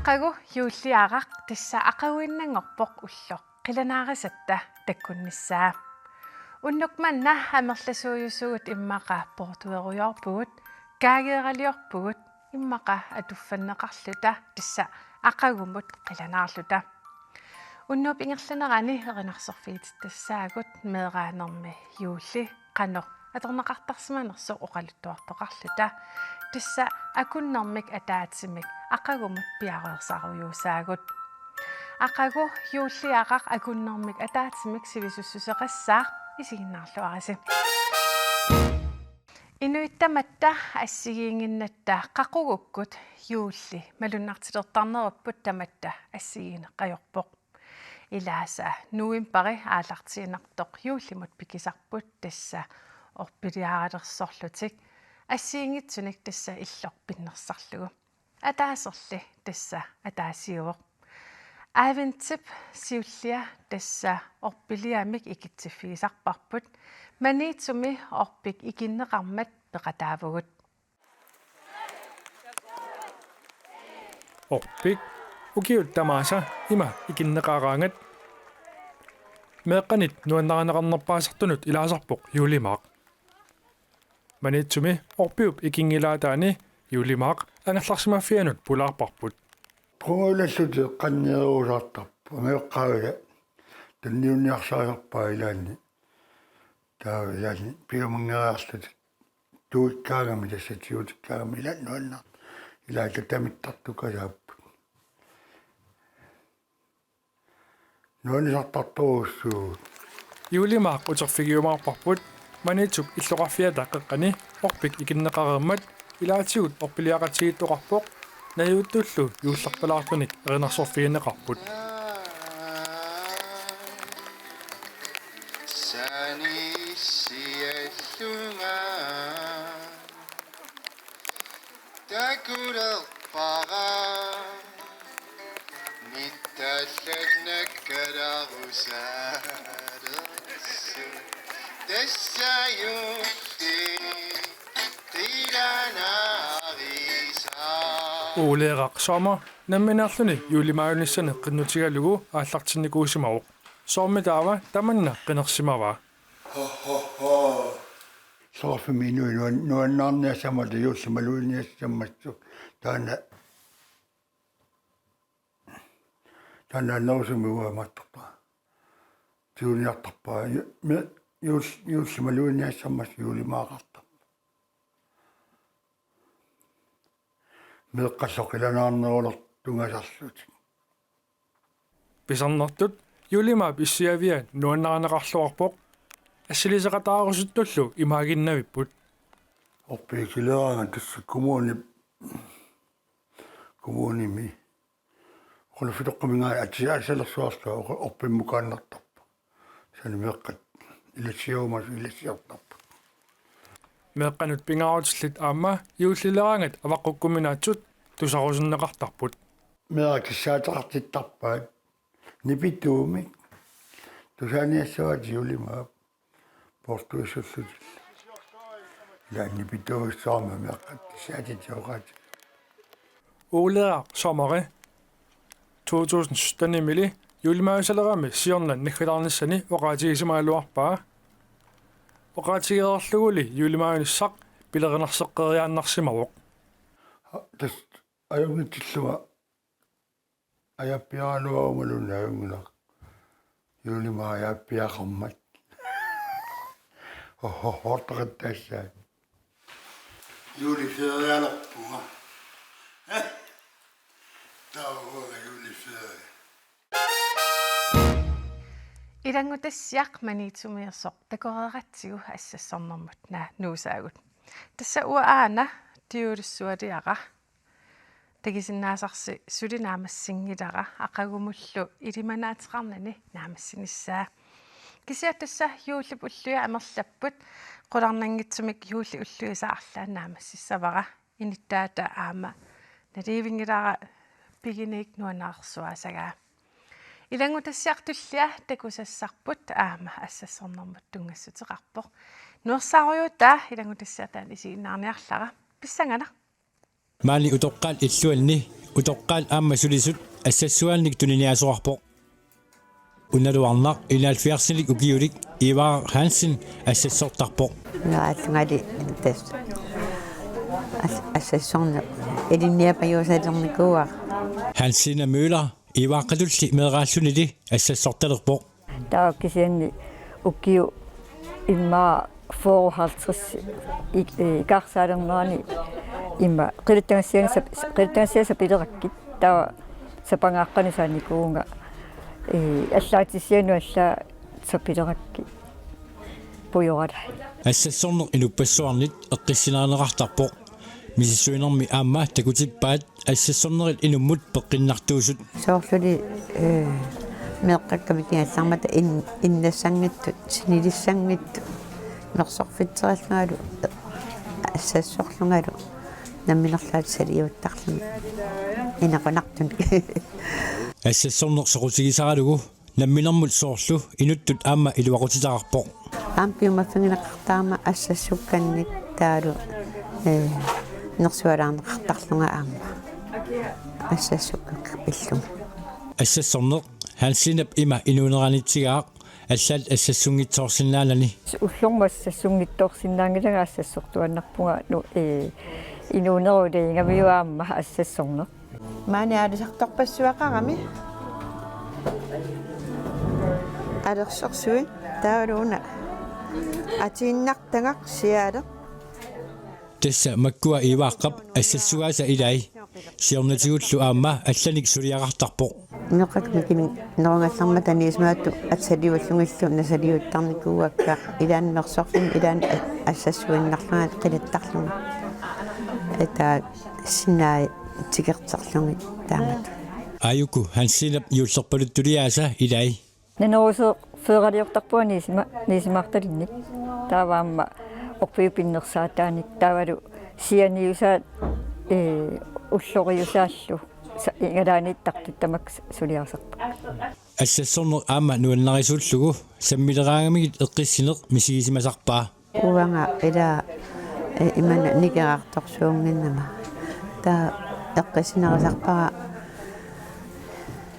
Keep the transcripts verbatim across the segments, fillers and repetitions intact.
Aqagu juulliaraq tassa aqaguinnanngorpoq ulloq qilanaarisatta takkunnissaa. Unnuk manna amerlasuujusugut immaqa poortuerujoorpugut, kaageeraliorpugut immaqa atuffanneqarluta tassa aqagumut qilanaarluta. Unnuup ingerlanerani erinarsorfiititassaagut meeraanermi juulli qanoq atorneqartarsimanersoq oqaluttuartoqarluta. Tassa akunnermik ataatsimik aqagumut piareersarujussuussaagut. Aqagu juulliaraq akunnermik ataatsimik sivisussuseqassaaq, isiginnaarluarisi. Inuit tamatta assigiinnginnatta qaqugukkut juulli malunnartilertarnerupput tamatta assigiinneq ajorpoq. Ilaasa novembari aallartiinnartoq juullimut pikisarput tassa orpiliaralersorlutik assigiinngitsunik tassa illoq pinnersarlugu. Ataaserli tassa ataasiuvoq. Adventip siullia tassa orpiliamik ikitsiffigisarparput. Maniitsumi orpik ikinneqarmat peqataavugut. Orpik ukiut tamaasa ima ikinneqaraangat meeqqanit nuannarineqarnerpaasartunut ilaasarpoq juulimaaq. Maniitsumi orpiup ikinngilaataani juulimaaq angerlarsimaffianut pulaarparput. Qungujulaallutik qanneruusartarput, angajoqqaavila tunniunniarsarisarpaat ilaanni. Taava ilaanni piumanngeriarlutik tuikkaangami tassa tigutikkaangami ilaanni nuannar-, ilaata tamittartukasaapput. Nuannisartartorujussuuvugut. Juulimaaq uterfigiumaarparput Maniitsup illoqarfiata qeqqani orpik ikinneqareermat, ilaatigut orpiliaqatigiittoqarpoq, najuuttullu juullerpalaartunik erinarsorfigineqarput. Sanissiallunga takulerpara mittallannakkalaarusaalersu tassajuffi qilanaarisaa. Ole Rak Sommer nammineerluni juulimaajunissani qinnutigalugu aallartinnikuusimavoq. Soormi taava tamanna qinersimavaa? Ho, ho, ho. Soorfimmi inuit nuan-, nuannaarniassammata juulli maluginniassammassuk. Taanna, taanna annerusumik uanga imaattorpara. Tiguniartarpara. Ju-, me-, juul-, juulli maluginniassammassuk juulimaaqartarpoq. Meeqqallu qilanaarnerulertut tungasarlutik. Pisarnertut juulimaap issiavia nuannarineqarluarpoq, assiliseqataarusuttullu imaaginnavipput. Orpik ikileraangat tassa kommuni, kommunimi. Qulaffitoqqaminngaanniit ati-, atisaalersuarsuaq oq-, orpimmukaannartarpoq. Tassani meeqqat ilassiumasoq ilassiortarput. Meeqqanut pingaarutillit aamma juullileraangat avaqqukkuminaatsut tusarusunneqartarput. Meeraq kissaateqartittarpaat nipituumik. Tusaaniassavaat juulimaap poortuissullutillu. Ila nipituuissuarmik meeqqat kissaatitsioqaat. Ole Rak Sommer to tusind syttenimili juulimaavisalerami siorna naggatarnissani oqaatigisimagaluarpaa. Oqaatigereerluguli juulimaajunissaq pilerinarseqqeriaannarsimavoq. Tassa ajunngitsillunga ajaappiaraluarumaluunniit ajunngilaq. Juulimaaq ajaappiaqarmat. Oho, hortaqattaassaat. Juuliferialerpunga. Taava juuliferie. Ilanngutassiaq Maniitsumiisoq takoreeratsigu assassornermut naa nuusaagut. Tassa uanga aana tiulussualiara. Takusinnaasarsi suli naammassinngilara aqagumullu ilimanaateqarnani naammassinissaa. Kisianni tassa juullip ulluisa amerlapput, qularnanngitsumik juullip ulluisa arlaannik naammassissavara. Inuttaata aamma nalivinngilara piginik nuannaarsuasagaa. Ilanngutassiaq tullia takusassarput aamma assassornermut tunngassuteqarpoq. Nuersaarujuutaa ilanngutassiaq taanna isiginnaarniarlara. Pissanganaq. Maani utoqqaat illuanni utoqqaat aamma sulisut assassuaannik tuniniaasoqarpoq. Unaluarnaq enoghalvfjerdsinik ukiulik Ivar Hansen assassortarpoq. Naatsingali tassa as-, assassorneq ilinniapajuusalernikuuara. Hansina Møller Ivaqqatulli meeraallunili assassortalerpoq. Taava kisianni ukiut immaqa fyrre halvtreds ik-, eh, ikaarsaalernerani immaqa qilattagassianik sap-, qilattagassiaq sapilerakkit. Taava sapangaaqqanut saanikuuvunga, eh, allaatissiannut allaat sapilerakkit pujoralai. Assassorneq inuppassuarnit eqqissinerineqartarpoq. Misissuinermi aamma takutippaat assassornerit inummut peqqinnartuusut. Soorluli, eh, meeqqakka mikigallarmata in-, innassanngitsut, sinilissanngitsut, mersorfitserallungalu, assassorlungalu, namminerluunniit saliuttarluni, inequnartunik. Assassorneq soqutigisaralugu namminermut soorlu inuttut aamma iluaqutitaqarpoq. Aamma piumaffigineqartarama assassukkannik taavalu, eh, nersualaarneqartarlunga aamma. Assassukkakkit pillunga. Assassorneq Hansenap ima inuuneranitsigaaq allaat assassunngitsoorsinnaanani. Ullormut assassunngitsoorsinnaanngilanga assassortuaannarpunga nu, eh, inuuneruliingamiuk aamma assassorneq. Maani aalisartorpassuaqarami. Alersorsuit taavalu una atiinnartagaq siaaleq. Tassa makkua Ivaqqap assassugaasa ilai. Siornatigullu aamma allanik suliaqartarpoq. Meeqqakka mikinerugallarmata niusimaattut assaliullugillu nasaliuttarnikuuakka ilaanni mersorfimmi ilaanni a-, assassuinnarlunga qilattarlunga. Eta sinai tikerterlugit taamatut. Aajuku Hansenap juullerpaluttuliaasa ilai. Nanerusoq fyrreliortarpunga niisima-, niisimaartalinnik. Taava aamma orpiup pinnersaataanik. Taavalu sianiusaat, eh, ulloriusaallu. Sa-, igalaaniittartut tamakku suliarisarput. Assassorneq aamma nuannarisuullugu sammileraangamigit eqqissineq misigisimasarpaa. Uanga ila, eh, imanna nikerartorsuunnginnama. Taava eqqissinerisarpara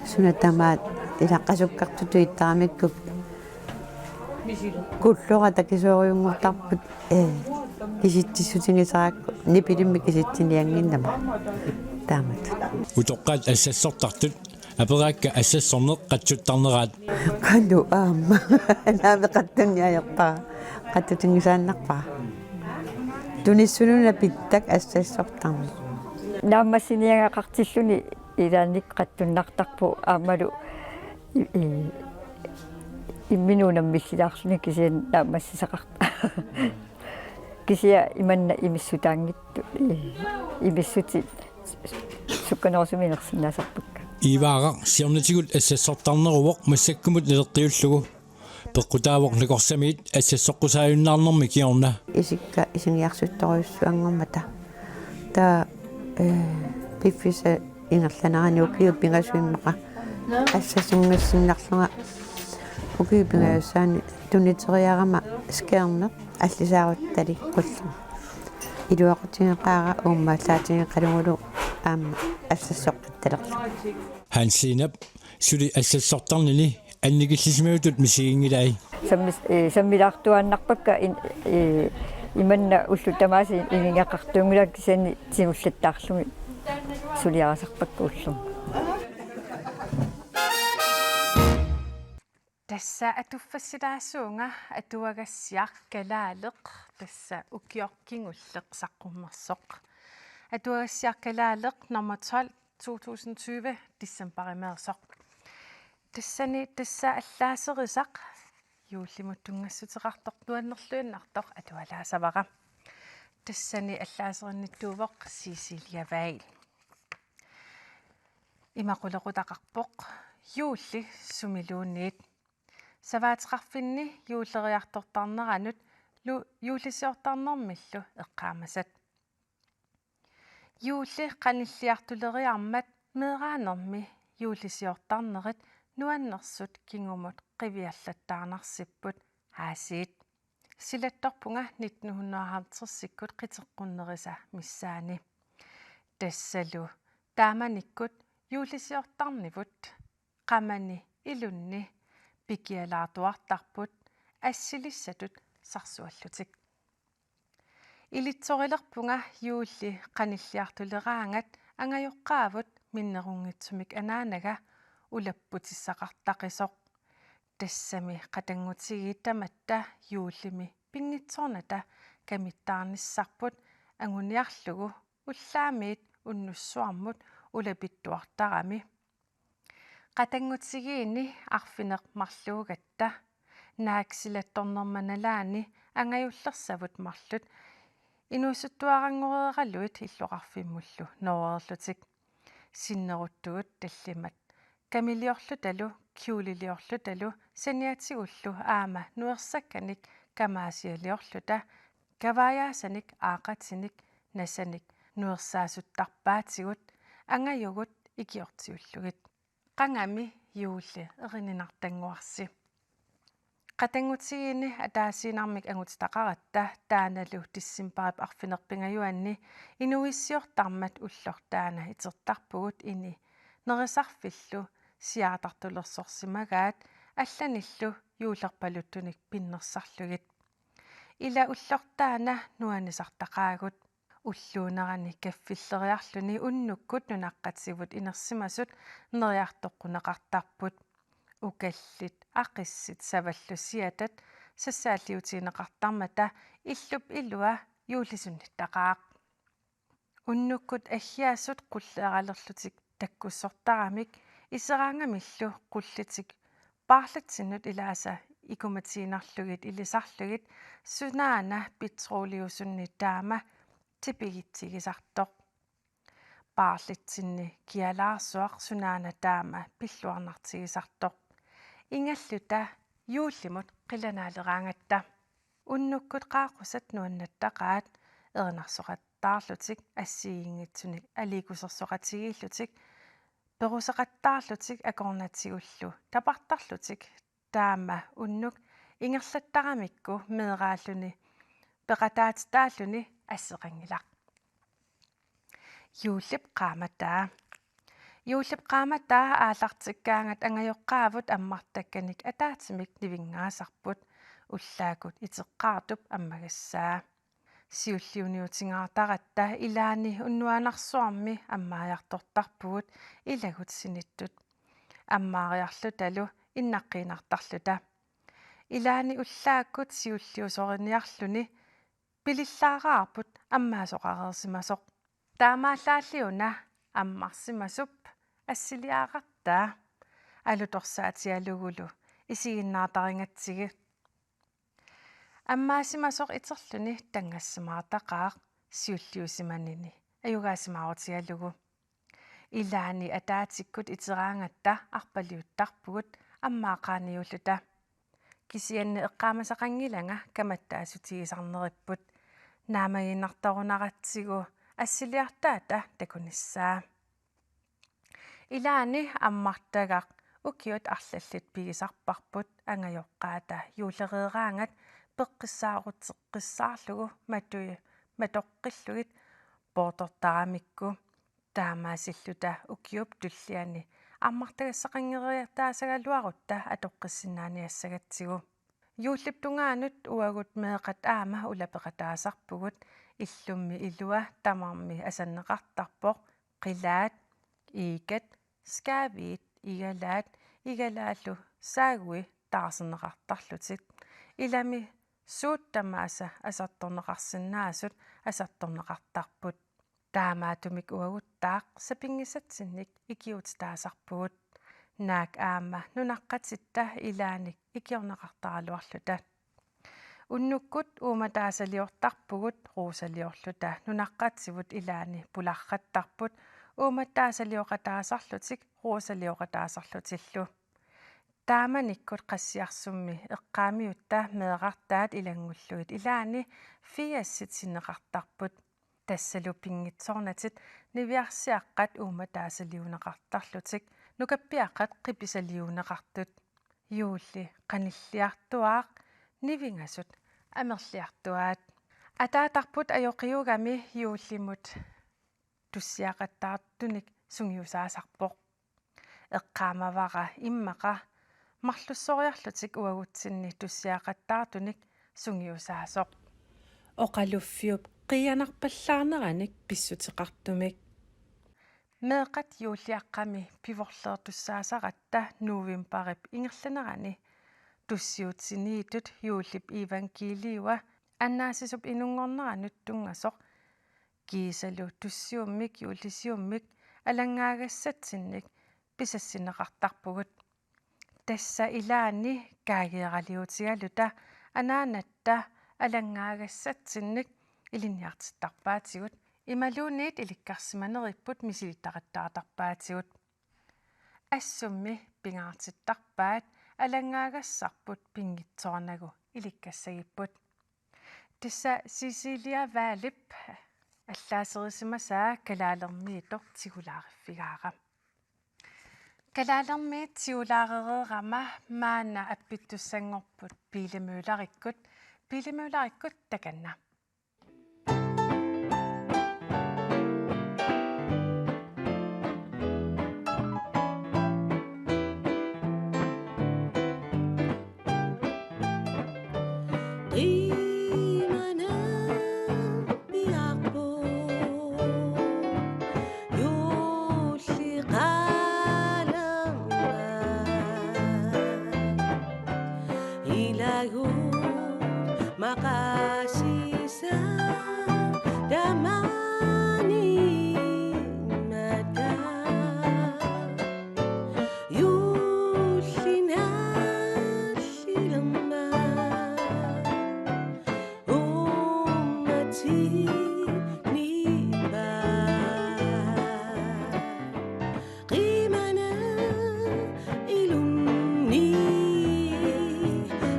suna tamaat ila qasukkartutut ittaramikkukku. Kullora takisoorujunngortarput, eh, kisitsissutigisarakku nipilimmik kisitsiniannginnama. Taamatut. Utoqqaat assassortartut aperaakka assassorneq qatsuttarneraat. Qanoq aamma. Naamik qatsunniarpara. Qatsutigisaannarpara. Tunissunuuna pittak assassortarneq. Naammassiniagaqartilluni ilaanni qatsunnartarpoq aammalu i-, i-, imminut unammissilaarluni kisianni naammassisaqarpoq. Kisianni imanna imissutaanngitsut, i-, imissutit sukkanerusumik inersinnaasarpakka. Ivaaraq siornatigut assassortarneruvoq massakkumut naleqqiullugu. Peqqutaavoq nakorsamiit assassoqqusaajunnaarnermi kingorna. Isikka isigiarsuttorujussuanngormata. Taava, eh, piffissap ingerlanerani ukiut pingasut immaqa assassunngissinnarlunga ukiut pingajussaanni tuniteriarama skærmeq allisaaruttalik qullunga. Iluaqutigeqaara uummaallaatigeqalugulu aamma assassoqqittalerlunga. Hansenap suli assassortarnini annikillisimasutut misiginngilai. Sammis-, eh, sammilaartuaannarpakka in-, eh, imanna ullut tamaasa inigaqartuunngilakka kisianni tigullattaarlugit suliarisarpakka ullormut. Tassa atuffassilaassuunga Atuagassiaq Kalaaleq, tassa ukioq kingulleq saqqummersoq. Atuagassiaq Kalaaleq nummer tolv, to tusind tyve, decembarimeersoq. Tassani tassa allaaserisaq juullimut tunngassuteqartoq nuannerluinnartoq atualaassavara. Tassani allaaserinnittuuvoq Cecilia Vail. Ima qulequtaqarpoq: Juulli sumiluunniit. Savaateqarfinni juulleriartortarneranut lu-, juullisiortarnermillu eqqaamasat. Juulli qanilliartuleriarmat meeraanermi juullisiortarnerit nuannersut kingumut qiviallattaarnarsipput aasiit. Silattorpunga nitten hundrede og halvtredsikkut qiteqqunnerisa missaani. Tassalu taamanikkut juullisiortarnivut qamani ilunni pikialaartuartarput assilissatut sarsuallutik. Ilitsorilerpunga juulli qanilliartuleraangat angajoqqaavut minnerunngitsumik anaanaga ulapputissaqartaqisoq. Tassami qatanngutigiit tamatta juullimi pinngitsoornata kamittaarnissarput anguniarlugu ullaamiit unnussuarmut ulapittuartarami. Qatanngutigiinni arfineq-marluugatta naak silattornerma nalaani angajullersavut marluk inuusuttuaranngoreeraluit illoqarfimmullu nooreerlutik. Sinneruttugut tallimat kamiliorlutalu kjoleliorlutalu saniatigullu aamma nuersakkanik kamaasialiorluta kavaajaasanik aaqqatinik nasanik nuersaasuttarpaatigut angajugut ikiortiullugit. Qangami juulli erininartannguarsi. Qatanngutigiinni ataasiinnarmik angutitaqaratta taannalu decembarip arfineq-pingajuanni inuuissiortarmat ullortaana itertarpugut ini nerisarfillu siaartartulersorsimagaat allanillu juullerpaluttunik pinnersarlugit. Ila ullortaana nuannisartaqaagut. Ulluunerani kaffilleriarluni unnukkut nunaqqativut inersimasut neriartoqquneqartarput. Ukallit, aqissit savallu siatat sassaalliutigineqartarmata illup ilua juullisunnittaqaaq. Unnukkut aggiasut qulleeralerlutik takkussortaramik iseraangamillu qullitik paarlatsinnut ilaasa ikumatiinnarlugit ilisarlugit sunaana petroliusunni taama tipigitsigisartoq. Paarlatsinni kialaarsuaq sunaana taama pilluarnartigisartoq. Ingalluta juullimut qilanaaleraangatta. Unnukkut qaaqqusat nuannattaqaat erinarsoqattaarlutik assigiinngitsunik aliikkusersoqatigiillutik peruseqattaarlutik akornatigullu tapartarlutik taama unnuk ingerlattaramikku meeraalluni peqataatitaalluni asseqanngilaq. Juullip qaammataa. Juullip qaammataa aallartikkaangat angajoqqaavut ammartakkanik ataatsimik nivinngaasarput ullaakkut iteqqaartup ammagassaa. Siulliuniutingaartaratta ilaanni unnuaannarsuarmi ammaajartortarpugut ilagut sinittut. Ammaariarlutalu innaqqiinnartarluta. Ilaanni ullaakkut siulliusoriniarluni pilillaaraarput ammaasoqareersimasoq. Taamaallaalliuna ammarsimasup assiliarartaa alutorsaatigalugulu isiginnaartarigatsigit. Ammaasimasoq iterluni tanngassimaartaqaaq siulliusimanini ajugaasimaarutigalugu. Ilaanni ataatsikkut iteraangatta arpaliuttarpugut ammaaqaaniulluta. Kisianni eqqaamasaqanngilanga kamattaasutigisarneripput. Naammagiinnartorunaratsigu assiliartaata takunissaa. Ilaanni ammartagaq ukiut arlallit pigisarparput angajoqqaata juullereeraangat peqqissaarutseqqissaarlugu matui matoqqillugit poortortaramikku. Taamaasilluta ukiup tulliani ammartagassaqanngeriataasagaluarutta atoqqissinnaaniassagatsigu. Juullip tungaanut uagut meeqqat aamma ulapeqataasarpugut illummi ilua tamarmi asanneqartarpoq qilaat, iikat, skaaviit, igalaat, igalaallu saagui taarserneqartarlutik. Ilami suut tamaasa asartorneqarsinnaasut asartorneqartarput. Taamaattumik uaguttaaq sapinngisatsinnik ikiuutitaasarpugut. Naak aamma nunaqqatitta ilaannik ikiorneqartaraluarluta. Unnukkut uummataasaliortarpugut ruusaliorluta nunaqqativut ilaanni pularrattarput uummataasaliorataasarlutik ruusalioqataasarlutillu. Taamanikkut qassiarsummi eqqaamiutta meerartaat ilanngullugit ilaanni firsit sinneqartarput. Tassalu pinngitsoornatit niviarsiaqqat uummataasaliuunneqartarlutik nukappiaqqat qipisaliuunneqartut. Juulli qanilliartuaaq nivingasut amerliartuaat. Ataatarput ajoqiugami juullimut tussiaqattaartunik sungiusaasarpoq. Eqqaamavara immaqa marlussoriarlutik uagutsinni tussiaqattaartunik sungiusaasoq. Oqaluffiup qiianarpallaarneranik pissuteqartumik. Meeqqat juulliaqqami pivorleertussaasaratta novembarip ingerlanerani tussiutsiniittut juullip iivangkiiliua annaassisup inunngorneranut tunngasoq kiisalu tussiummik juullisiummik alanngaagassatsinnit pisassinneqartarpugut. Tassa ilaanni kaageeraliutigaluta anaanatta alanngaagassatsinnit ilinniartittarpaatigut imaluunniit ilikkarsimaneripput misilittaqattaartarpaatigut. Assummi pingaartittarpaat alanngaagassarput pinngitsoornagu ilikkassagipput. Tassa Cecilia Wallip allaaserisimasaa kalaalermiittoq tigulaariffigaara. Kalaalermiit tigulaarereerama maanna appittussanngorput Pele Møllerikkut. Pele Møllerikkut takanna. Qiimana piarpoq juulli qaalammata. Ilagut maqaasisaat tamaani mata. Juulli naallilermat uummatinniippaat. Qiimana ilunni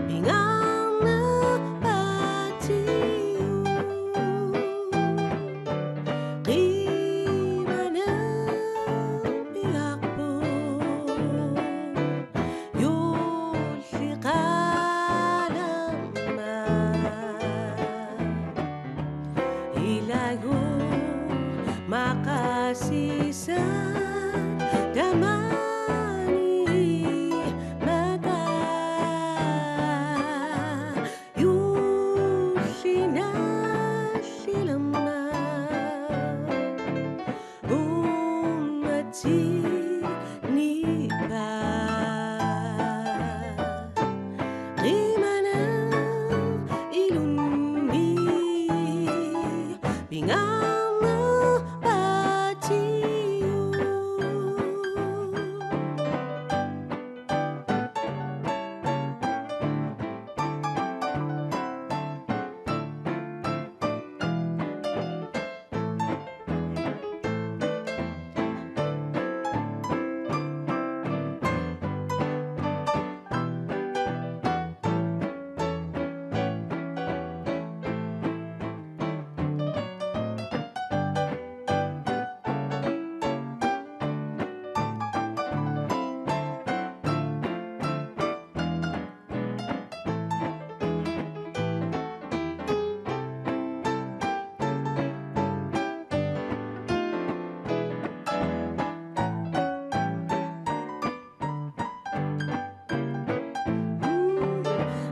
pingaarnerpaatigut. Qiimana piarpoq juulli qaalammata. Ilagut maqaasisaat tamaani mata. Juulli naallilermat uummatinniippaat. Qiimana ilunni pingaarnerpaatigut.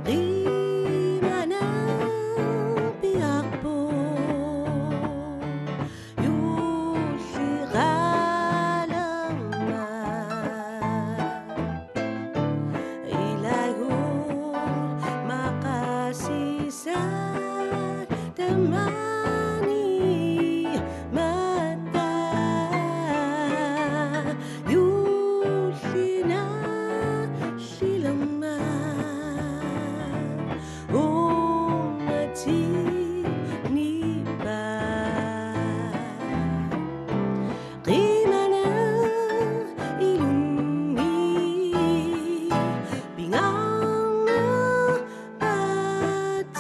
Qiimana piarpoq juulli qaalammata. Ilagut maqaasisaat tamaani mata. Juulli naallilermat uummatinniippaat. Qiimana ilunni pingaarnerpaatigut.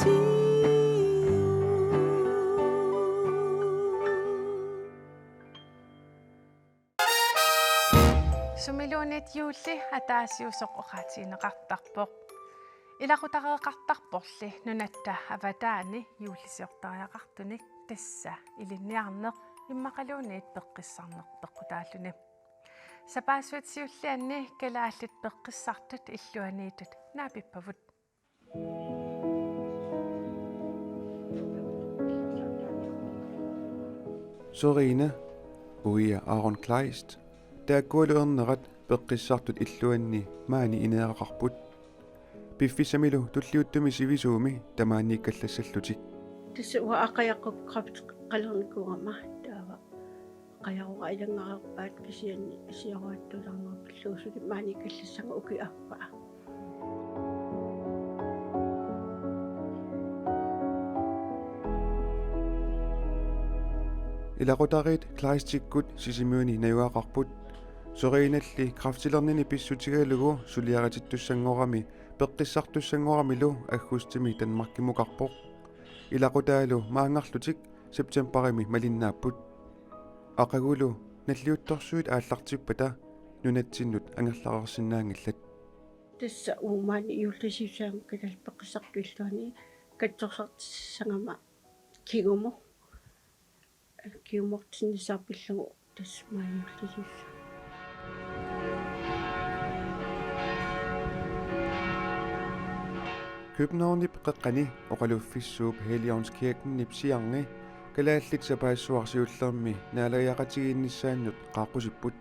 Sumiluunniit juulli ataasiusoq oqaatigineqartarpoq. Ilaqutareeqartarporli nunatta avataani juullisiortariaqartunik tassa ilinniarneq immaqaluunniit peqqissarneq peqqutaalluni. Sapaassuit siullianni kalaallit peqqissartut illuaniittut naapippavut. Sørine, Uia Aron Kleist, taakkualu ernerat peqqissartut illuanni maani ineeraqarput. Piffissamilu tulliuttumi sivisuumi tamaaniikkallassallutik. Tassa uanga aqajaqqakkut kræfteqalernikuugama taava. Aqajarora ilanngareerpaat kisianni siaruattuularnerpillugu suli maaniikkallassaanga ukiup aappaa. Ilaqutariit Kleistikkut Sisimiuni najugaqarput. Sørinalli kræftilernini pissutigalugu suliaritittussanngorami peqqissartussanngoramilu aggustimi Danmarkimukarpoq. Ilaqutaalu maanngarlutik septembarimi malinnaapput. Aqagulu nalliuttorsuit aallartippata nunatsinnut angerlareersinnaanngillat. Tassa uummaani juullisiussaanga kalaallit peqqissartut illuanni katsorsartissagama kingumut. Kingumortinnissaat pillugu tassa maani juullisiussaanga. Københavnip qeqqani oqaluffissuup Helligåndskirkenip siarni kalaallit sapaassuaq siullermi naalagaqatigiinnissaannut qaaqqusipput.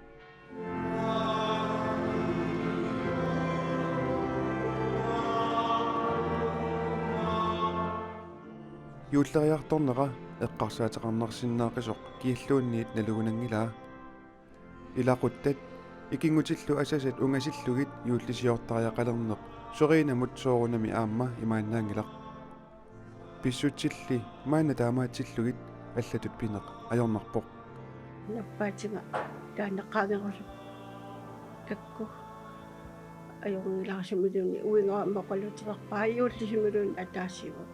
Juulleriartornera eqqarsaateqarnarsinnaaqisoq kialluunniit nalugunanngilaa. Ilaquttat ikinngutillu asasat ungasillugit juullisiortariaqalerneq Sørinamut soorunami aamma imaannaanngilaq. Pissutsilli maanna taamaatsillugit allatut pineq ajornarpoq. Nappaatiga taanna qaangerusukku ajorngilara sumiluunniit uinga aamma oqaluuteqarpaa juullisimaluunniit ataasiivoq.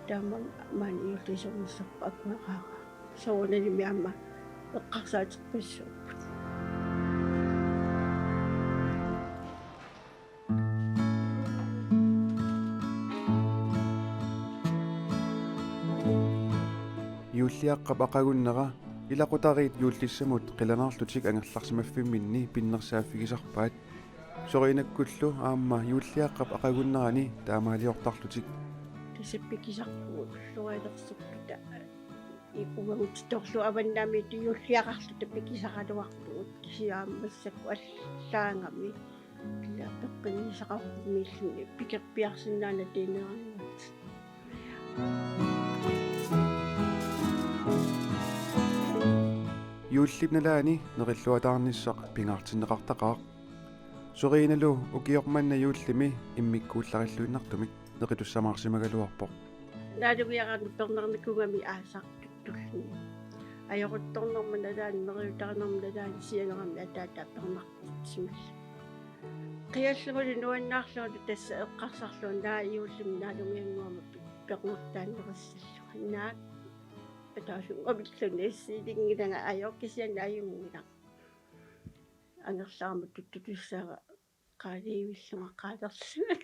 Taama maani juullisiornissarput akueraara. Soorunalimi aamma eqqarsaaterpassuupput. Juulliaqqap aqagunnera ilaqutariit juullissamut qilanaarlutik angerlarsimaffimminni pinnersaaffigisarpaat. Sørinakkullu aamma juulliaqqap aqagunnerani taamaaliortarlutik. Tassa pikisarpugut ullualersorluta. Uaguttorlu avannaamiittut juulliaqarluta pikisaraluarpugut kisianni aamma massakkut allaagami. Ila peqqinnisaqarumilluunniit pikerpiarsinnaanatiinnarniarlutik. Juullip nalaani nerilluataarnissaq pingaartinneqartaqaaq. Sørinalu ukioq manna juullimi immikkuullarilluinnartumik neqitussamaarsimagaluarpoq. Naalugiarani pernarnikuugami aasaq tulluni. Ajoruttornerma nalaani, neriutarinerma nalaani sianerami ataataa pernartitsimalluni. Qiallugulu nuannaarlugulu tassa eqqarsarlugu naak juullimi naalugiannguama pi-, pernartaannerussallugu. Naak ataasinngorluni assiiliinngilanga ajorpoq kisianni ajunngilaq. Angerlarama tuttutussaanga qaaliivillunga qaalerlunga.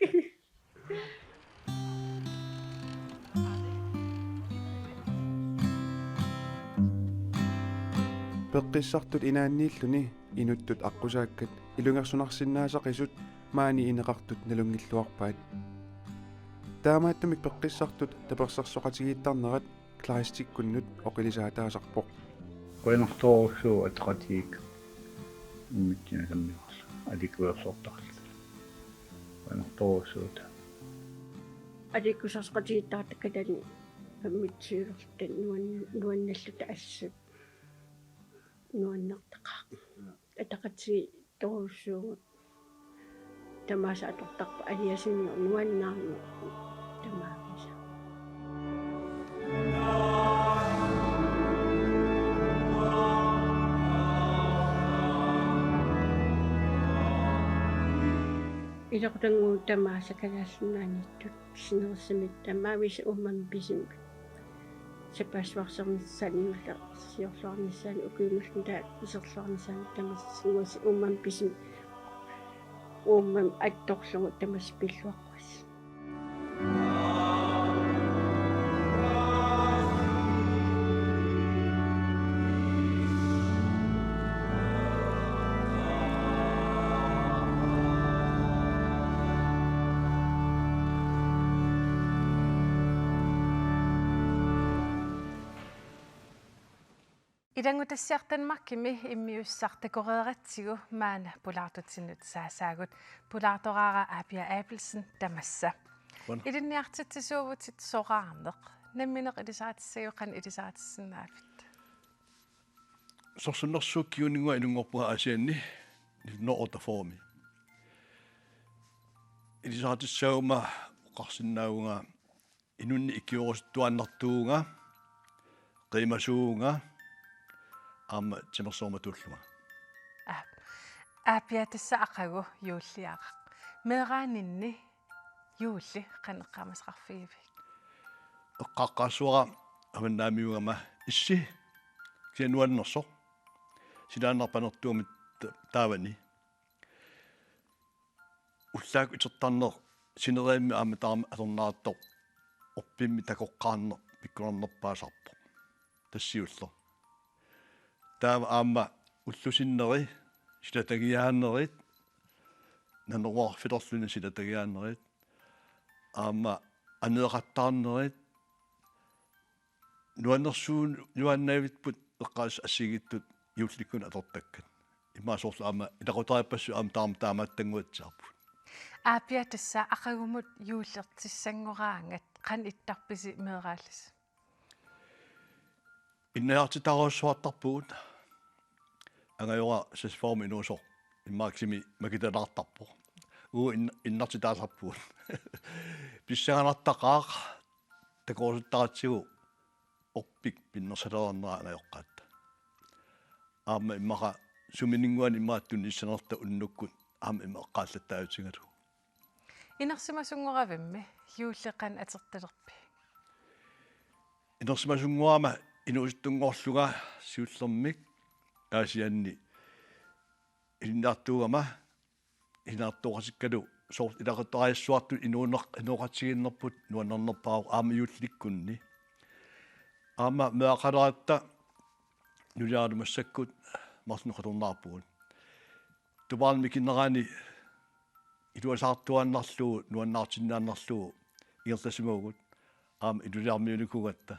Peqqissartut inaanniilluni inuttut aqqusaakkat ilungersunarsinnaasaqisut maani ineqartut nalunngilluarpaat. Taamaattumik peqqissartut tapersersoqatigiittarnerat Kleistikkunnut oqilisaataasarpoq. Qujanartorujussuuvoq ataqatigiit immitsinnut sammivarlu aliikkusersortarluta. Qujanartorujussuuvoq. Aliikkusersoqatigiittartakkatta immitsiilerluta nuan-, nuannalluta assut. Nuannertaqaaq. Ataqatigiittorujussuugut. Tamaasa atortarpoq aliasunneq nuannaarneq. Tamaavisa. Ilaqutannguup tamaasa Kalaallit Nunaanniittut sinerissami tamaavisa uummami pisimi. Sapaassuarsiornissaanut, juullersiorluarnissaanut, ukiumullu taava iserluarnissaanut tamassi uummami pisimi. Uummami attorlugu tamassi pilluaqquassi. Ilanngutassiaq Danmarkimi immiussaq takoreeratsigu maanna pulaartutsinnut saasaagut, pulaartoraara Aapia Abelsen tamassa. Uan. Ilinniartitsisuuvutit soraarneq. Nammineq ilisaritissagiuk, qanoq ilisaritissinnaaviuk? Sorsunnersuup kinguninnga inunngorpunga Aasianni nitten hundrede og otteogfyrre. Ilisaritissaaguma oqarsinnaavunga inunnik ikiorusuttuaannartuuvunga, qiimasuuvunga, aamma timersormatuullunga. Aa, Aapia, tassa aqagu juulliaraq. Meeraaninni juulli qanoq eqqaamasaqarfigivit? Eqqaaqqaassuara avannaamiugama issi, kisianni nuannersoq. Silaannaq panertuumik ta-, taavani. Ullaakkut itertarneq sineriammi aamma taama atorneqartoq orpimmi takoqqaarneq pikkunarnerpaasarpoq. Tassa siulleq. Taava aamma ullut sinneri, silatagiaanerit, naneruarfilerluni silatagiaanerit, aamma aneeqattaarnerit, nuannersuut nuannavipput eqqaas assigiittut juullikkunni atortakkat. Immaqa soorlu aamma ilaqutariippassuit aamma taama taamaattannguatsiarput. Aapia, tassa aqagumut juullertissanngoraangat, qanoq ittarpisi meeraalisi? Innartitaarujussuartarpugut. Angajora sassarfigurumi inuusoq immaqa kisimi makitalaartarpoq. Uu in-, innartitaallarpugut. Pissanganartaqaaq takorusuttaratsigu orpik pinnersalernerangajoqqaat. Aamma immaqa sumininnguani immaqa tunniussanerluta unnukkut aamma immaqa eqqaallattaajutigalugu. Inersimasunngoravimmi juulli qanoq atortalerpiuk? Inersimasunngoraama inuusuttunngorlunga siullermik Aasianni ilinniartuugama ilinniartooqatikkalu soorlu ilaqutariissuartut inuuneq-, inooqatigiinnerput nuannernerpaavoq aamma juullikkunni. Aamma meeraqaleratta nuliaralu massakkut marlunnik qularnaarpugut. Tupaarnut mikinerani iluasaartuaannarlugu, nuannaartinniaannarlugu ingerlasimavugut, aamma iluliarmiunikuugatta.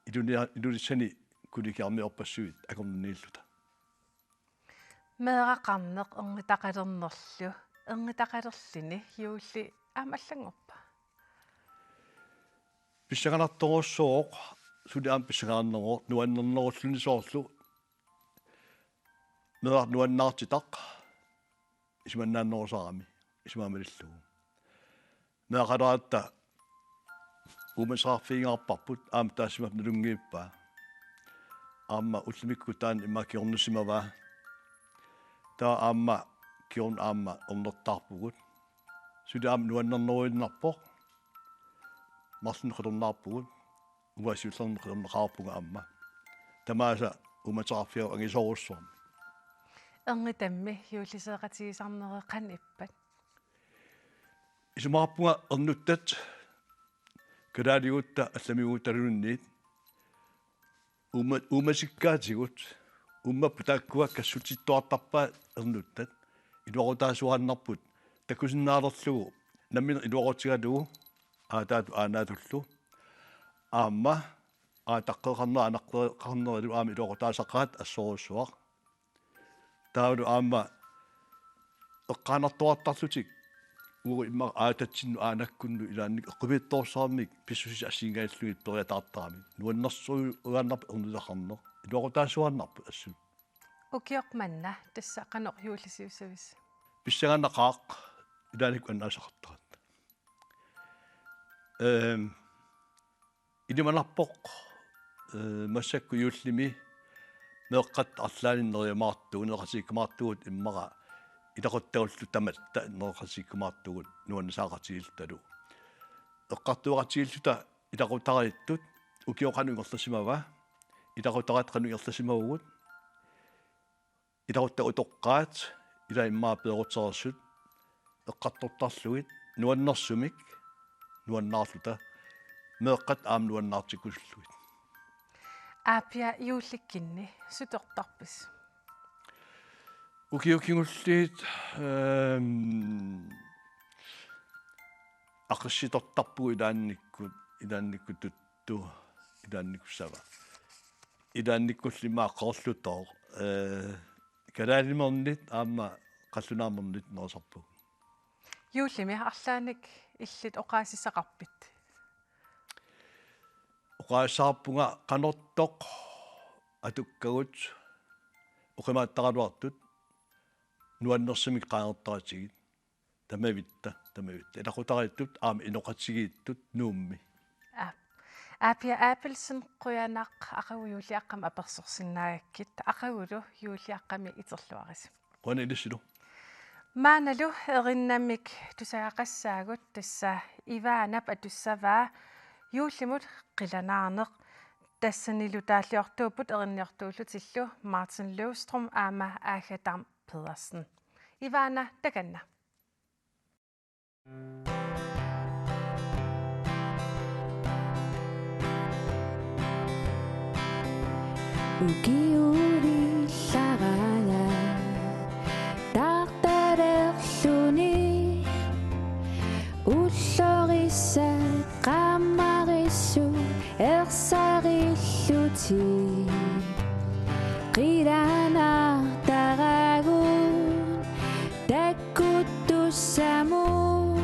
Ilulia-, Ilulissani kollegiarmiorpassuit akornanniilluta. Meeraqarneq ernutaqalernerlu, ernutaqalerluni juulli aamma allanngorpa? Pissanganartorujussuuvoq, suli aamma pissanganarneruvoq, nuannernerulluni soorlu. Meeraq nuannaartitaq isumannaannerusarami, isumaga malillugu. Meeraqaleratta uummateqarfigingaarparput aamma taassuma nalunngivippaa. Aamma ullumikkut taanna immaqa kingornusimavaa. Taava aamma kingorna aamma ernertaarpugut. Suli aamma nuannerneruinnarpoq. Marlunnik qularnaarpugut. Uanga siullermik qularnaqaarpunga aamma. Tamaasa uummateqarfiup angisoorujussuarmik. Ernutami juulliseeqatigisarneri qanoq ippat? Isumaqarpunga ernuttat kalaaligutta allamiguuttaluunniit uumma-, uummatikkaatigut, uummapput taakkua kassutittuartarpaat ernuttat, iluaqutaasuaannarput takusinnaalerlugu nammineq iluaqutigalugu aataatut aanaatullu. Aamma aataqqeqarneq anaqqeqarnerilu aamma iluaqutaasaqaat assorujussuaq. Taavalu aamma eqqaanartuartarlutik uagut immaqa aatatsinnut aanakkunnut ilaanni eqqumiitsoorsuarmik pissusisat assigiinngitsut periataartaramik. Nuannersuugaannarpoq ernutaqarneq. Iluaqutaasuaannarpoq assut. Ukioq manna tassa qanoq juullisiussavisi? Pissanganaqaaq ilaannikkut annaasaqartarat. Ehm, Ilimanarpoq, eh, massakkut juullimi meeqqat arlaannik neriumaartugut, nereqatigiikkumaartugut immaqa ilaquttagullu tamatta nereqatigiikkumaartugut nuannisaaqatigiillutalu. Eqqartueqatigiilluta ilaqutariittut ukioq qanoq ingerlasimava, ilaqutariit qanoq ingerlasimavugut, ilaquttap utoqqaat, ila immaqa peerutereersut, eqqartortarlugit, nuannersumik, nuannaarluta, meeqqat aamma nuannaartikkusullugit. Aapia, juullikkunni sutortarpisi? Ukiut kingulliit, ehm, aqissitortarpugut ilaannikkut, ilaannikkut tuttu, ilaannikkut sava. ilaannikkulli immaqa qeerlutooq, ee, kalaalimernit aamma qallunaamernit nerisarpagut. Juullimi arlaannik illit oqaasissaqarpit? Oqaasissaqarpunga qanortoq atukkagut oqimaattaraluartut nuannersumik qaangertaratsigit. Tamavitta, tamavitta. Ilaqutariittut aamma inoqatigiittut Nuummi. Aa. Aapia Abelsen, qujanaq aqagu juulliaqqami apersorsinnaagakkit, aqagulu juulliaqqami iterluarisi. Qujanaq ilissilu. Maannalu erinnamik tusagaqassaagut, tassa Ivanap atussavaa Juullimut qilanaarneq. Tassanilu taalliortuupput erinniortuullutillu Martin Løvstrøm aamma Agatha Dam Pedersen. Ivana, takanna. Ukiulillaraa taartalerluni ullorissat qaammarissut ersarillutik qilanaartaragut. Takkuttussamut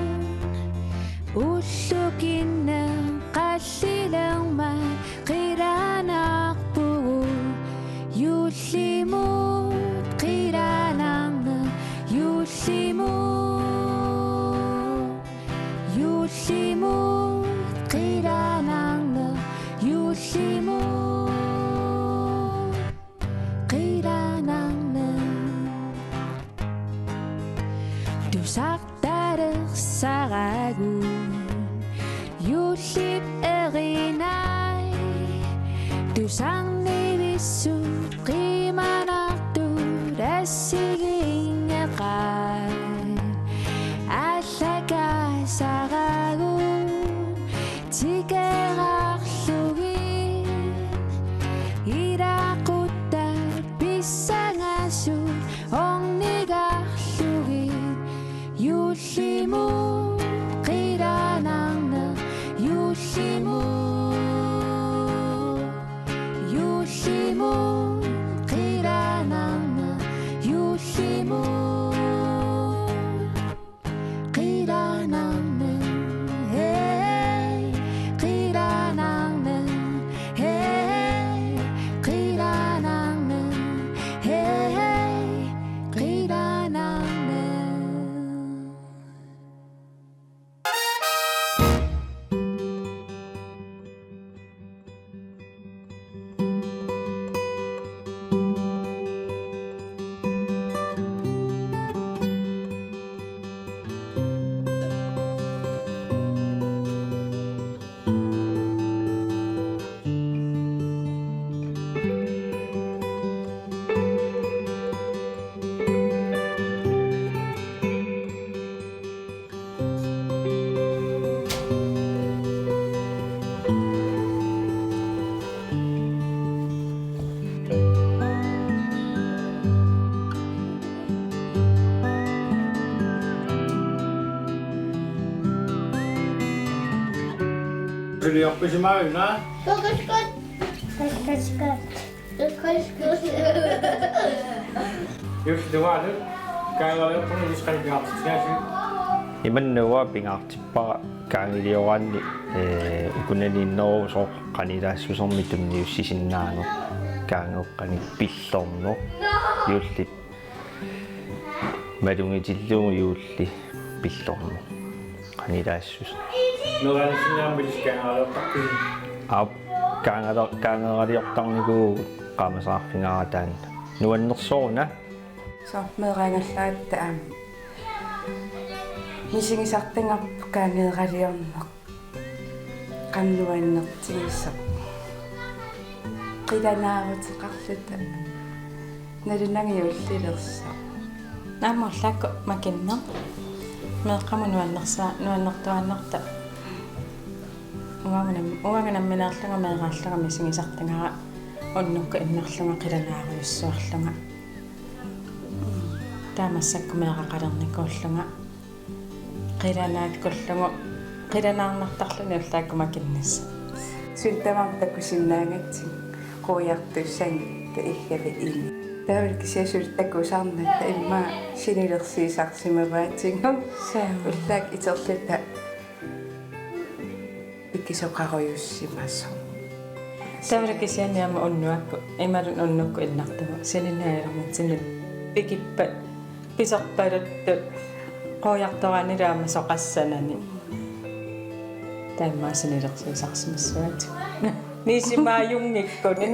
ullukinneq qallilermat qilanaarpugut. Juullimut qilanaarneq, juullimut, juullimut qilanaarneq, juullimut qilanaarneq. Tusartalersaragut juullip erinai, tusarnivissut qimanartut assigiinngeqaat aallakaasaragut. Tikeraarlugit ilaquttat pissangasut ornigarlugit. Juullimut qilanaarneq, juullimut, juullimut qilanaarneq, juullimut qilanaarneq, hey, qilanaarneq, hey, qilanaarneq, hey, qilanaarneq. Juliorpisimaarina. Kokoskot. Kokoskot. Juulli tungaanut kaangeriartorneq ilissi qanoq pingaartitsigaasiuk? Imannak uanga pingaartippara kaangilioraanni, ee, ukunaniinnerusoq qanilaassusermik tunniussisinnaaneq, kaangeqqanik pillorneq, juullip malugitillugu juulli pillorneq. Qanilaassuseq. Meeraanissinnaammat ilissi kaangeraliortarpisi? Aap, kaangera-, kaangeraliortarnikuuvugut qaamasaarfigaara taanna. Nuannersoruna. Soorlu meeraagallaat aamma. Misigisartagarput kaangeraliorneq. Qanoq nuannertigisoq. Qilanaaruteqarluta. Nalunanngilaq juullilersoq. Naammallaakku makinneq. Meeqqamut nuannersa-, nuannertuaannartoq. Uanga nam-, uanga nammineerlunga meeraallunga misigisartagara unnukkut innarlunga qilanaarujussuarlunga. Taava massakkut meeraqalernikuullunga. Qilanaakkullugu, qilanaarnartarluni ullaakkut makinnissaq. Suli tamaanga takusinnaagatsigit. Quiartussanngitsoq iggavit ini. Taavalu kisianni suli takusarnagu immaqa sinilersuisarsimavaatigut. Suu. Ullaakkut iterluta pikisoqarujussimasoq. Taavalu kisianni aamma unnuakkut, imaluunniit unnukkut innartugut, sininnaajunnaarnitsinni pikippat pisorpaluttut quiartoraanni aamma soqassanani. Taamaasinilersuisarsimassavaatigut. Nisimaajunngikkuni.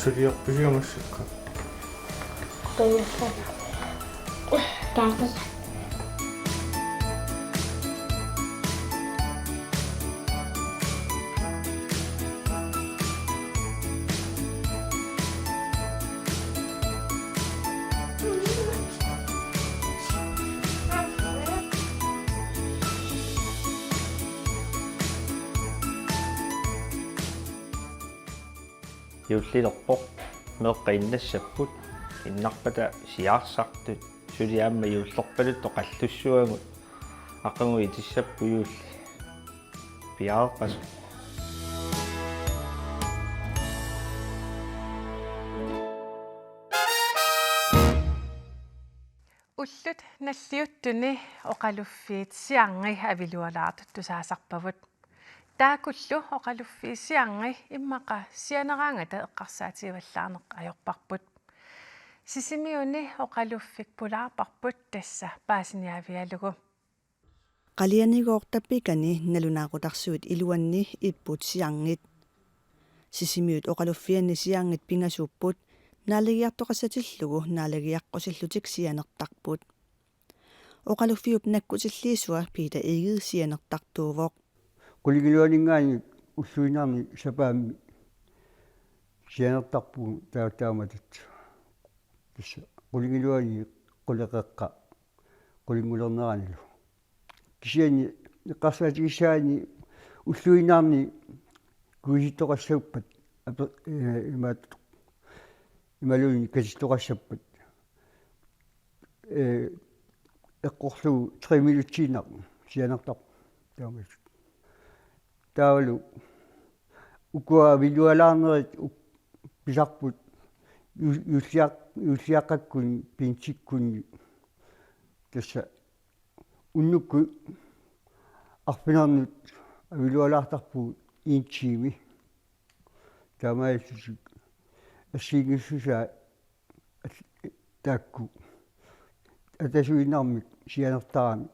Suliorpisiuk massakkut? Juullilerpoq, meeqqat innassapput, innarpata siaarsartut, suli aamma juullerpaluttut qallussavagut, aqagu itissapput juulli. Piareerpasoq. Ullut nalliuttuni oqaluffiit Siarngi avilualaartut tusaasarpagut. Taakkulu oqaluffii Siarngi immaqa sianeraangata eqqarsaatigivallaarneq ajorparput. Sisimiuni oqaluffik pulaarparput tassa paasiniaavigalugu. Qalianigooq Tapikani nalunaaqutarsuit iluanni ipput Siarngit. Sisimiut oqaluffianni Siarngit pingasuupput, naalagiartoqassatillugu naalagiaqqusillutik sianertarput. Oqaluffiup nakkutilliisua Peter Egede sianertartuuvoq. Qulingiluaninngaanniit ulluinnarni sapaammi sianertarpugut taa-, taamatut. Tassa qulingiluani quleqeqqa qulingulerneranilu. Kisianni eqqarsaatigissagaanni ulluinnarni kuisittoqassappat ape-, ee, imaat-, imaluunniit katittoqassappat, ee, eqqorlugu tre minutsiinnaq sianertarpoq taamatut. Taavalu ukua avilualaarnerit uk-, pisarput ju-, juulliaq-, juulliaqqakkunni, pinsikkunni, tassa unnukkut arfineq-marlunut avilualaartarpugut en time. Taamaalillutik assigiinngissusaa al-, taakku atasuinnarmik sianertaramik.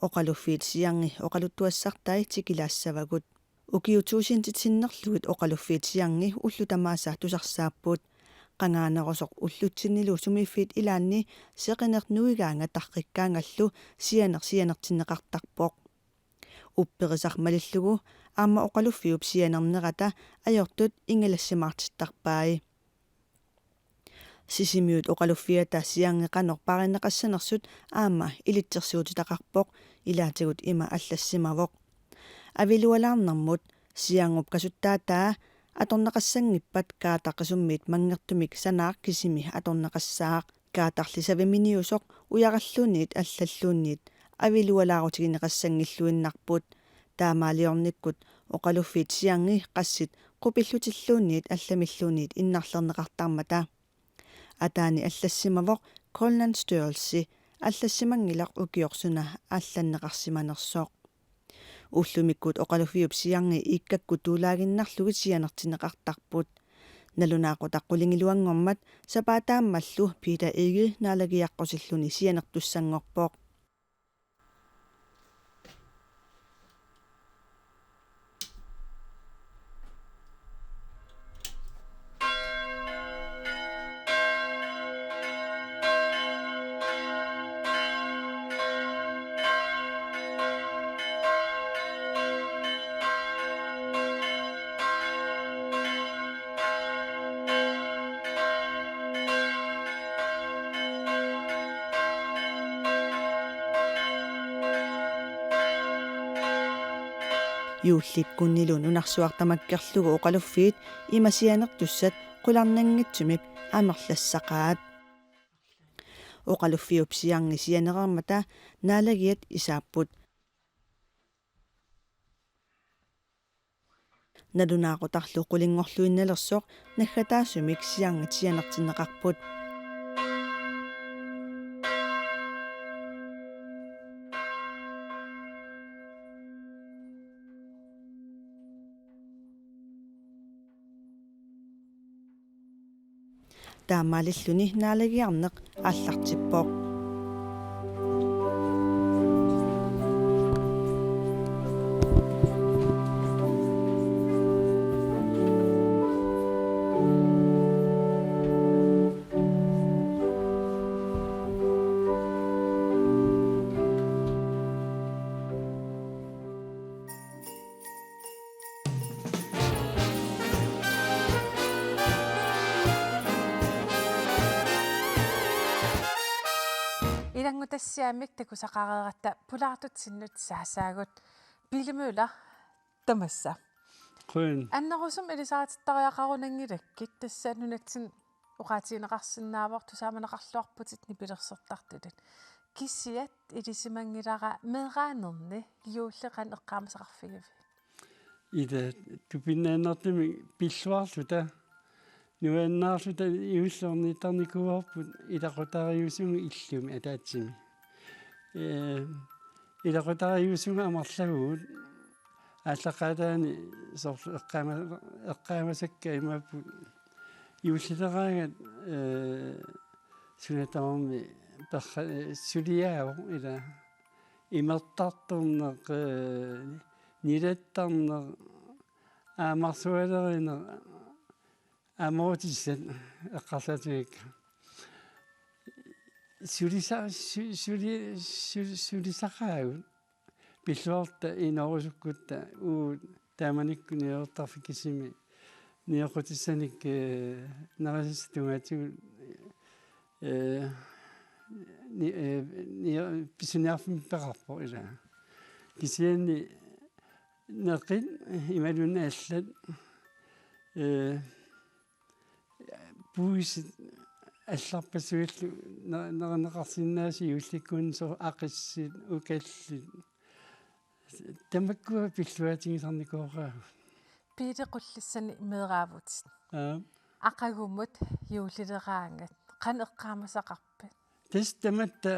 Oqaluffiit Siarngi oqaluttuassartai tikilaassavagut. Ukiut tuusintit sinnerlugit oqaluffiit Siarngi ullut tamaasa tusarsaapput. Qangaanerusoq ullutsinnilu sumiiffiit ilaanni seqineq nuigaanga tarrikkaangallu sianeq sianertinneqartarpoq. Upperisaq malillugu aamma oqaluffiup sianernerata ajortut ingilassimaartittarpai. Sisimiut oqaluffiata Siarngi qanoq paarineqassanersut aamma ilitsersuutitaqarpoq, ilaatigut ima allassimavoq: Avilualaarnermut Siarngup kasuttaataa atorneqassanngippat kaataq qisummit manngertumik sanaaq kisimi atorneqassaaq. Kaatarli saviminiusoq ujaralluunniit allalluunniit avilualaarutigineqassanngilluinnarput. Taamaaliornikkut oqaluffiit Siarngi qassit qupillutilluunniit allamilluunniit innarlerneqartarmata. Ataani allassimavoq Grønlands Størrelse, allassimanngilaq ukioq suna allanneqarsimanersoq. Ullumikkut oqaluffiup Siarngi iikkakkut tuulaaginnarlugit sianertinneqartarput. Nalunaaqutaq qulingiluanngormat sapaataammallu Peter Egede naalagiaqqusilluni sianertussanngorpoq. Juullikkunnilu nunarsuaq tamakkerlugu oqaluffiit ima sianertussat qularnanngitsumik amerlassaqaat. Oqaluffiup siarngi sianerarmata naalagiat isaapput. Nalunaaqutarlu qulinngorluinnalersoq naggataasumik siarngit sianertinneqarput. Taamaalilluni naalagiarneq aallartippoq. Ilanngutassiaamik takusaqareeratta pulaartutsinnut saasaagut. Pele Møller, tamassa. Qujan. Annerusumik ilisaritittariaqarunanngilakkit, tassa nunatsinni oqaatigineqarsinnaavoq, tusaamaneqarluarputit nipilersortartutut. Kisiat ilisimanngilara meeraanerni juulli qanoq eqqaamasaqarfigiviuk? Ila tupinnaannartumik pilluarluta nuannaarluta juulli ornittarnikuuarput ilaqutariiusunga illumi ataatsimi. Ee, ilaqutariiusunga amerlavugut aallaqqaataani soorlu eqqaama-, eqqaamasakka imaapput juullileraangat, ee, suna tamarmi perra-, ee, suliaavoq ila imertartorneq, ee, nilattarneq, aamarsualerineq, aamoorutissat eqqarsaatigaakka. Sulisa-, su-, suli-, su-, sulisaqaagut. Pilluarluta inoorusukkutta uagut taamanikkut nioqutissarfik kisimi nioqqutissanik, ee, nerisassat tungaatigut, ee, ni-, ee, ni-, pisiniarfimmi peqarpoq ila. Kisianni neqit imaluunniit allat, ee, puisit allarpassuillu ne-, nerineqarsinnaasut juullikkunni, soorlu aqissit, ukallit. Tamakkua pilluaatigisarnikuuarput. Pele, qullissani meeraavutit. Aa. Aqagumut juullileraangat qanoq eqqaamasaqarpit? Tassa tamatta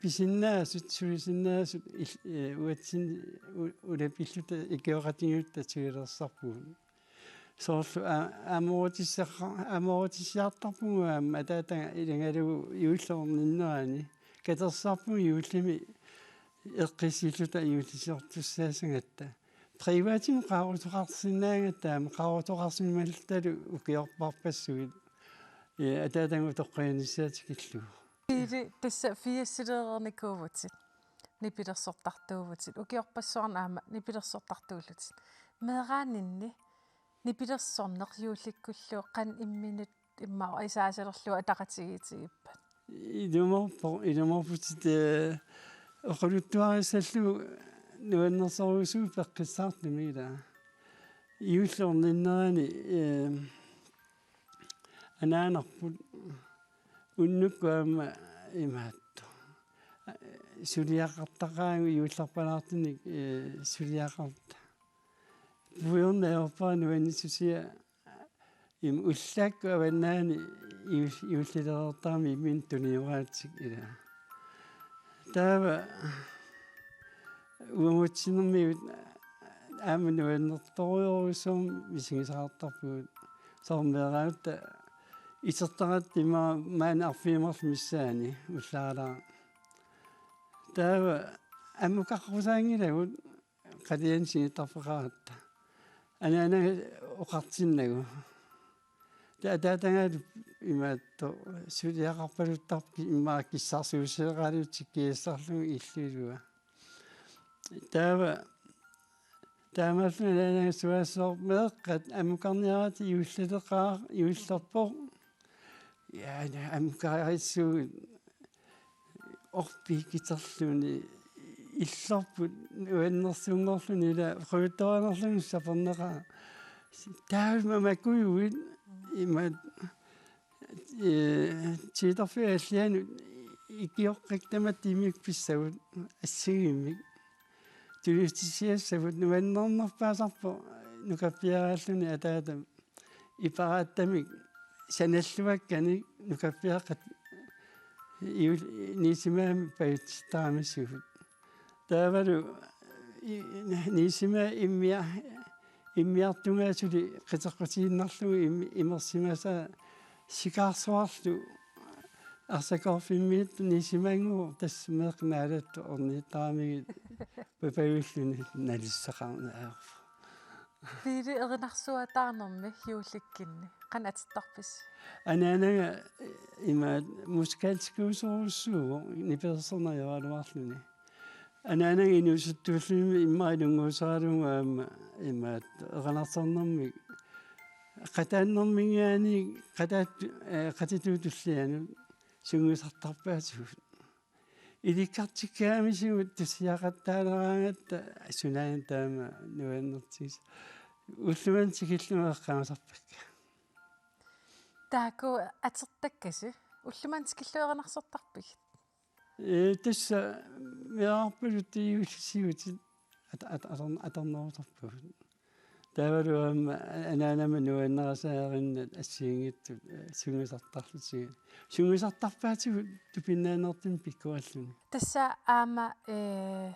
pisinnaasut, sulisinnaasut il-, ee, uatsinni u-, ulapilluta ikioqatigiittut atuilersarpugut. Soorlu a-, aamoorutissarra-, aamoorutissiartarpugut aamma ataataga ilagalugu juulli orninnerani katersarpugut juullimi eqqissilluta juullisiortussaassagatta. Privatimut qaarutoqarsinnaagatta aamma qaarutoqarsimalluta ukiorpassuit. Ee, ataataga utoqqalinissaa tikillugu. Pele, tassa firsilereernikuuvutit. Nipilersortartuuvutit. Ukiorpassuarni aamma nipilersortartuullutit. Meeraaninni nipilersorneq juullikkullu qanoq imminut immaqa isaasalerlugu ataqatigiitigippat? Ilumoorpoq, ilumoorputit, ee, oqaluttuarissallugu nuannersorujussuuvoq peqqissaartumik ila. Juulli orninnerani, ee, anaanarput unnukkut aamma imaattoq. Suliaqartaqaagut juullerpalaartunik, ee, suliaqartut. Puiorneq ajorpara nuannissusia, ima ullaakkut avannaani juul-, juullilereertarami imminut tunioraatsit ila. Taava uagutsinnut aamma nuannertorujussuarmik misigisaqartarpugut. Soorlu meeraagutta itertaratta ima maani arfineq-marluk missaani ullaaralaaq. Taava ammukaqqusaanngilagut qaliani sinittarfeqaratta. Anaanaga oqartinnagu. Taava ataatagalu imaattoq suliaqarpaluttarpoq immaqa kissarsuussaqalutik kiassarlugu illup ilua. Taava taamaalilluni anaanaga suassooq meeqqat ammukarniaratik juullileqaaq juullerpoq. Ja, ja, ammukarissuugut orpik kiterluni illorput nuannersunngorluni ila qujuttoranerluni saperneqaaq. Taava mamakkujuit imaat, ee, tiitorfiit allianut ikioqqik tamatta immikkut pissagut assigiimmik. Tunissutisiassagut nuannernerpaasarpoq nukappiaraalluni ataata iparaattamik sanalluakkanik nukappiaqqat iul-, Niisimaami pajutsittaramisigut. Taavalu i-, Niisimaa immia-, immiartungaa suli qiteqqutiinnarlugu im-, imersimasaa sikaarsuarlu arsakorfimmiittoq Niisimaannguaq tassa meeqqat naalatut ornittaramikkit papajulluni nalissaqarneq ajorpoq. Piili erinarsuataarnermi juullikkunni qanoq atortarpisi? Anaanaga imaat musikalskuusorujussuuvoq nipilersorneq ajoraluarluni. Anaanaga inuusuttuulluni immaqa inunnguusaralugu aamma imaat erinarsornermik qataannerminngaanniit qataat-, ee, qatituut tullianut sungiusartarpaatigut. Ilikkartikkaamisigut tusiaqattaaleraangatta sunaana taama nuannertigisoq. Ullumimut tikillugu eqqaamasarpakka. Taakku atortakkasi ullumimut tikillugu erinarsortarpigit? Ee, tassa meerarpaluttuullisigut at-, at-, ator-, atornerusarpagut. Taavalu aamma anaanama nuannarisaarinnat assigiinngitsut, ee, sungiusartarlutigu-, sungiusartarpaatigut tupinnaanertut pikkorilluni. Tassa aamma, ee,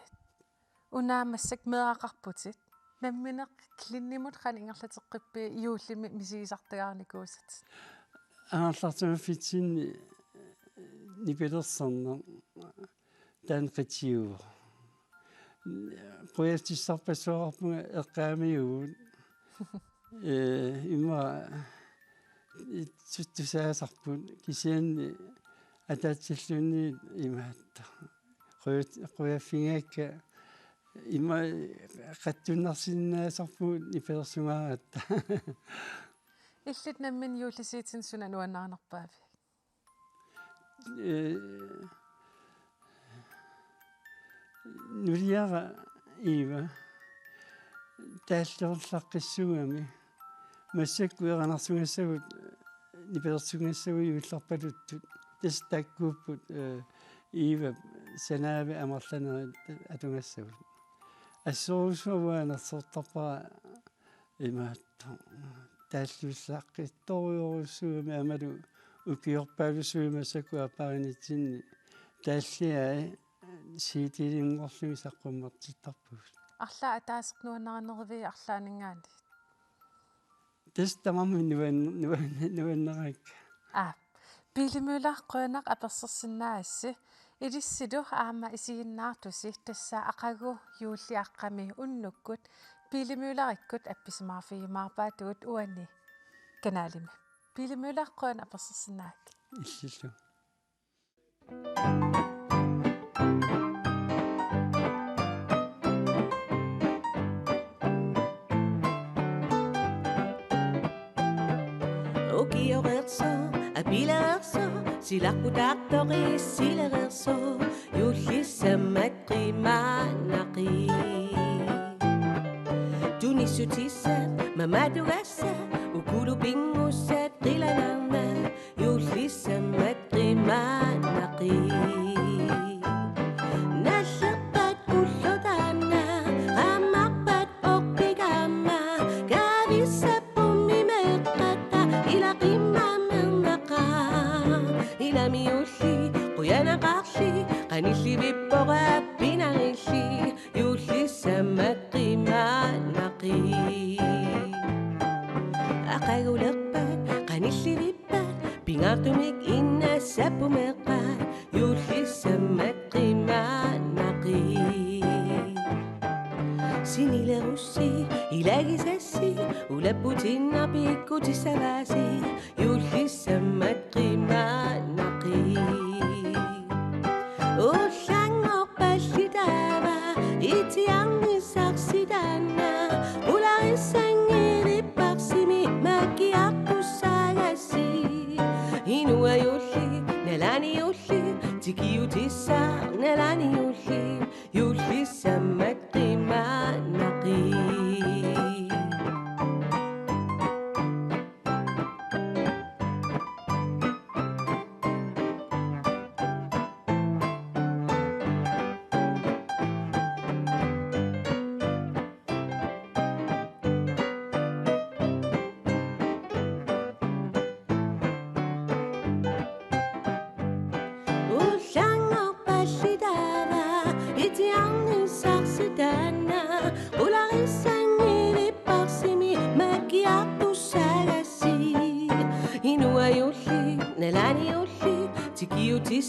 una massakkut meeraqarputit. Nammineq Glenimut qanoq ingerlateqqippiuk juullimi misigisartagaarnikuusatit? Angerlarsimaffitsinni nipilersorneq taanna qitiuvoq. Qujassutissarpassuaqarpunga eqqaamiugut. Ee, immaqa tu-, tusaasarput kisianni ataatsilluunniit imaattoq. Qujat-, qujaffigaakka immaqa qatsunnarsinnaasarpugut nipilersugaaratta. Illit nammineq juullisiutinik suna nuannarinerpaaviuk? Ee, nuliara Eva taalliorlaqqissugami massakkut erinarsugassagut, nipilersugassagut juullerpaluttut tassa taakkuupput, ee, Eva sanaavi amerlanerit atugassagut. Assorujussuaq uanga nersortarpara imaattoq taalliullaqqittorujorujussuugami aammalu ukiorpaalussuit massakkut aapparinitsinni taalliai C D-linngorlugit saqqummertittarpagut. Arlaat ataaseq nuannarinerivii arlaanninngaanniit? Tassa tamarmik nuan-, nuan-, nuannaraakka. Aa, Pele Møller, qujanaq apersorsinnaagassi. Ilissilu aamma isiginnaartusi tassa aqagu juulliaqqami unnukkut Pele Møllerikkut appisimaarfigiumaarpaatigut uani kanalimi. Pele Møller, qujanaq apersorsinnaagakkit. Illillu. Ukioreersoq, apilereersoq, silarputaartoq issilereersoq, juullissammat qimaannaqi. Tunissutissat mamatugassat, ukulu pinngussat qilanaarnaq, juullissammat qimaannaqi. Nallerpat ulloq taanna, qaammarpat orpik aamma, kaavissappoq meeqqatta, ila qimaamernaqaaq, ilami juulli, qujanaqaarli, qanillivippoq appinarilli, juullissammat qimaannaqi. Aqagulerpat, qanillivippat, pingaartumik innassapput meeqqat, juullissammat qimaannaqi. Sinilerussi, ilagisassi, ulapputinnaq pikkutissavaasi, juullissammat qimaannaqi. Ullanngorpalli taava, itsiarnissarsi taanna, ularissanngilipparsimi makkiartussaagassi. Inuup juulli, nalaani juulli, tikiutissaq nalaani juulli, juulli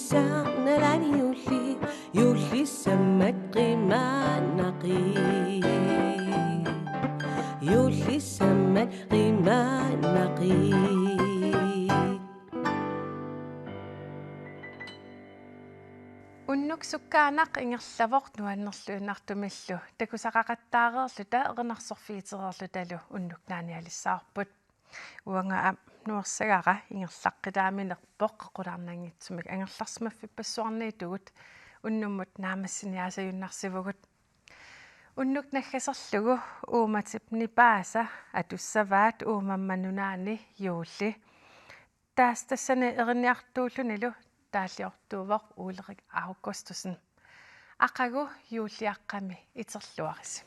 Saarnalaani juulli, juullissammat qimaannaqi. Juullissammat qimaannaqi. Unnuk sukkaanaq ingerlavoq nuannerluinnartumillu. Takusaqaqattaareerluta erinarsorfiutereerlutalu unnuk naanialissavarput. Uanga aamma nuersagara ingerlaqqitaaminerpoq qularnanngitsumik angerlarsimaffippassuarniittugut unnummut naammassiniaasajunnarsivugut. Unnuk naggaserlugu uummatip nipaasa atussavaat Uummamma Nunaanni juulli. Taas tassani erinniartuullunilu taalliortuuvoq Ulrik Augustussen. Aqagu juulliaqqami iterluarisi.